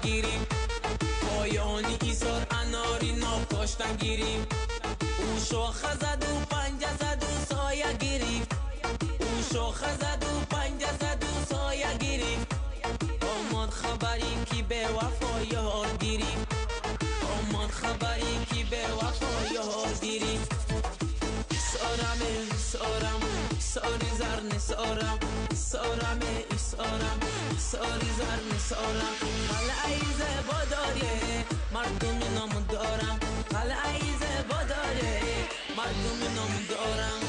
гирифт. Поёни исор анори ноб коштан гирифт. Ӯ шоха заду панҷа заду соя гирифт. Ӯ шоха заду панҷа заду соя гирифт. Омад хабаре ки бевафо ёр гирифт. Омад хабаре ки бевафо ёр гирифт. Сорам, сорам, сори зар нисорам. Сорам, сорам, сори зар нисорам. Қалъаи зебо дорӣ, мардуми ном дорам. Қалъаи зебо дорӣ, мардуми ном дорам.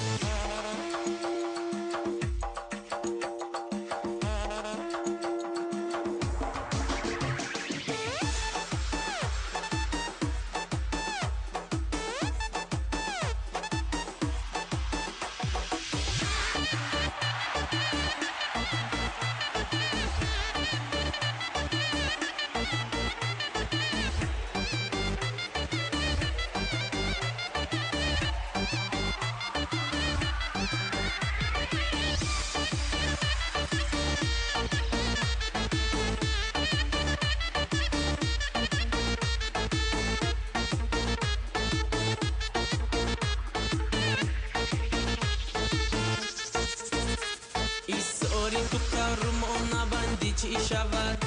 Исори ту кармо набандӣ чӣ шавад?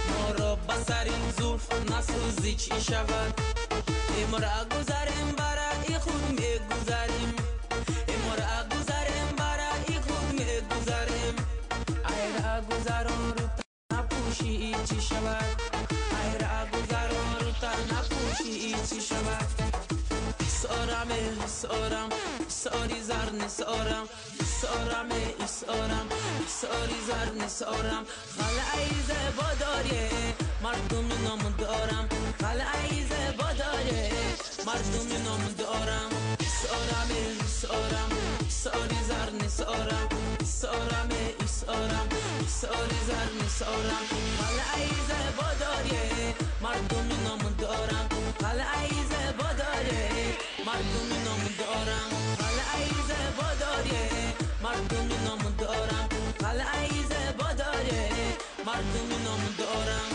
Моро ба сари зулф насӯзӣ чӣ шавад? Имра гузарем барои худ мегузарем. Имра гузарем барои худ мегузарем. Айра гузарон рӯ напӯшӣ чӣ шавад? Айра гузарон рӯ напӯшӣ чӣ шавад? Сорам, сорам, сори зар нисорам. Сорам, сорам, сори зар нисорам. Қалъаи зебо дорӣ, мардуми ном дорам. Қалъаи зебо дорӣ, мардуми ном дорам. Сорам, сорам, сори зар нисорам. Сорам, сорам, сори зар нисорам. Қалъаи зебо дорӣ, мардуми ном дорам. Қалъаи зебо дорӣ, мардуми ном дорам. Қалъаи зебо дорӣ, мардуми ном дорам. Қалъаи зебо дорӣ, мардуми ном дорам.